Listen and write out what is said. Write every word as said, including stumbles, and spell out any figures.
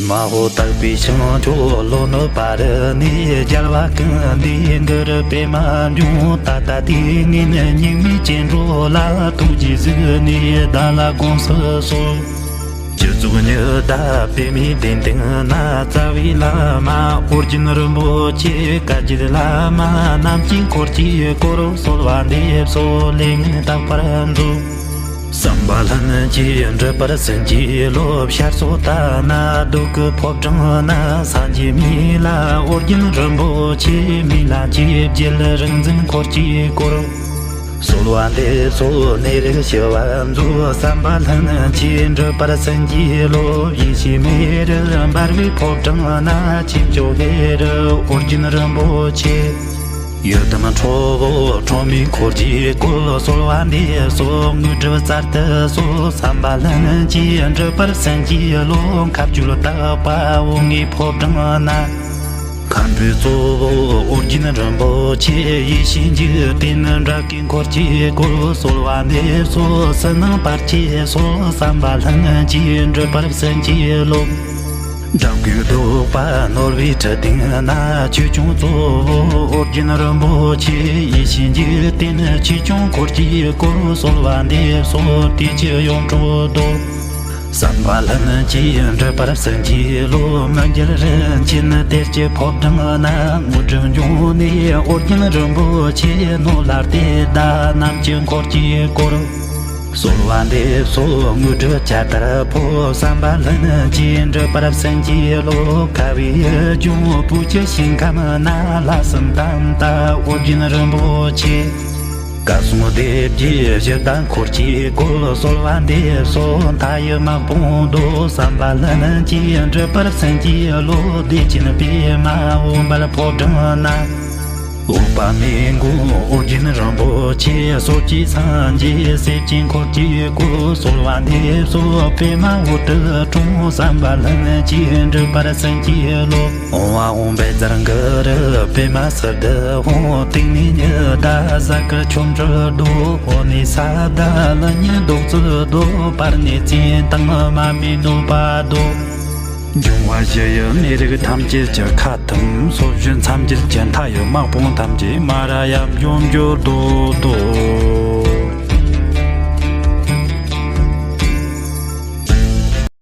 མ་ཧོ་དག་པའི་བྱང་ཕྱོགས་ལྷོ་ནུབ་བར་ནས། རྒྱལ་བ་ཀུན་འདུས་གུ་རུ་པདྨ་འབྱུང་། ད་ལྟ་དུས་ངན་སྙིགས་མའི་སྐྱེ་འགྲོ་ལ། ཐུགས་རྗེས་གཟིགས་ནས་བདག་ལ་དགོངས་སུ་གསོལ། སྤྱི་གཙུག་ཉི་ཟླ་པདྨའི་གདན་སྟེང་ན། རྩ་བའི་བླ་མ་ཨོ་རྒྱན་རིན་པོ་ཆེ། བཀའ་བརྒྱུད་བླ་མ་རྣམས་ཀྱི་འཁོར་གྱིས་བསྐོར། གསོལ་བ་འདེབས་སོ་ལས་ངན་དག་པར་མཛོད། བསམ་པ་ལྷུན་གྱིས་འགྲུབ་པར་བྱིན་གྱིས་རློབས། ཤར་ཕྱོགས་ལྟ་ན་རྡོ་སྐུ་ཕོ་བྲང་ན། སངས་རྒྱས་མི་ལ་ཨོ་རྒྱན་རིན་པོ་ཆེ། མི་ལ་ཆིབས་བརྒྱད་རིག་འཛིན་འཁོར་གྱིས་བསྐོར། གསོལ་བ་འདེབས་སོ་གནས་རིག་ཞི་བ་མཛོད། བསམ་པ་ལྷུན་གྱིས་འགྲུབ་པར་བྱིན་གྱིས་རློབས། ཡེ་ཤེས་མེ་རུ་འབར་བའི་ཕོ་བྲང་ན། ཆོས་སྐྱོང་ཧེ་རུ་ཨོ་རྒྱན་རིན་པོ་ཆེ། ཡི་དམ་ཁྲོ་བོ་ཁྲོ་མོའི་འཁོར་གྱིས་བསྐོར། གསོལ་བ་འདེབས་སོ་དངོས་གྲུབ་སྩལ་དུ་གསོལ། བསམ་པ་ལྷུན་གྱིས་འགྲུབ་པར་བྱིན་གྱིས་རློབས། མཁའ་སྤྱོད་དག་པ་འོ་ལྔའི་ཕོ་བྲང་ན། མཁའ་འགྲོའི་གཙོ་བོ་ཨོ་རྒྱན་རིན་པོ་ཆེ། ཡེ་ཤེས་འཇིག་རྟེན་དགྲ་བགེགས་འཁོར་གྱིས་བསྐོར། གསོལ་བ་འདེབས་སོ་ཕྱི་ནང་བར་ཆད་སོལ། བསམ་པ་ལྷུན་གྱིས་འགྲུབ་པར་བྱིན་གྱིས་རློབས། དགྲ་བགེགས་བཟློག་པ་ནོར་བུའི་ཁྲི་སྟེང་ན། ཆོས་སྐྱོང་གཙོ་བོ་ཨོ་རྒྱན་རིན་པོ་ཆེ། ཡེ་ཤེས་འཇིག་རྟེན་ཆོས་སྐྱོང་འཁོར་གྱིས་བསྐོར། གསོལ་བ་འདེབས་སོ་དུས་ཀྱི་ཡོངས་གྲོལ་དུ། བསམ་པ་ལྷུན་གྱིས་འགྲུབ་པར་བྱིན་གྱིས་རློབས། མི་འགྱུར་རིན་ཆེན་གཏེར་གྱི་ཕོ་བྲང་ན། དངོས་གྲུབ་འབྱུང་གནས་ཨོ་རྒྱན་རིན་པོ་ཆེ། ནོར་ལྷ་རྟེན་དང་རྣམས་ཀྱི་འཁོར་གྱིས་བསྐོར། གསོལ་བ་འདེབས་སོ་དངོས་གྲུབ་ཁྱད་པར་འཕགས། བསམ་པ་ལྷུན་གྱིས་འགྲུབ་པར་བྱིན་གྱིས་རློབས། ཁ་བའི་ཡུལ་ལྗོངས་བོད་ཀྱི་ཞིང་ཁམས་ན། ལྷ་གསུམ་དམ་དང་ཨོ་རྒྱན་རིན་པོ་ཆེ། བསྐལ་གསུམ་སྡེ་བརྒྱད་བཞི་དང་འཁོར་གྱིས་བསྐོར། གསོལ་བ་འདེབས་སོ་མཐའ་ཡས་དམག་དཔུང་བཟློག། བསམ་པ་ལྷུན་གྱིས་འགྲུབ་པར་བྱིན་གྱིས་རློབས། བདེ་ཆེན་པདྨ་འོད་འབར་ཕོ་བྲང་ན། འོད་དཔག་མེད་མགོན་ཨོ་རྒྱན་རིན་པོ་ཆེ། སོགས་ཀྱི་སངས་རྒྱས་སྲས་ཀྱི་འཁོར་གྱིས་བསྐོར། གསོལ་བ་འདེབས་སོ་པདྨ་འོད་དུ་འཁྲུངས། བསམ་པ་ལྷུན་གྱིས་འགྲུབ་པར་བྱིན་གྱིས་རློབས། ཨོཾ་ཨཱཿཧཱུྃ་བཛྲ་གུ་རུ་པདྨ་སིདྡྷི་ཧཱུྃ། སྟེང་ནས་ཉི་ཟླ་གཟའ་སྐར་ཆོ་འཕྲུལ་བཟློག། འོག་ནས་ས་བདག་ཀླུ་གཉན་བཟློག་ཚུལ་བཟློག། བར་ནས་ཙནྡན་དང་མར་མེ་ནོར་བུ་བཟློག། འབྱུང་བ་བཞི་ཡི་ནད་རིགས་ཐམས་ཅད་ཀྱི་ཁ་ཐུམ། སྲོག་གཅོད་མཚམས་སྦྱར་གྱི་མཐའ་ཡས་དམག་དཔུང་ཐམས་ཅད་མ་ར་ཡ་འཇོམས་གྱུར་ཏོ་ཏོ།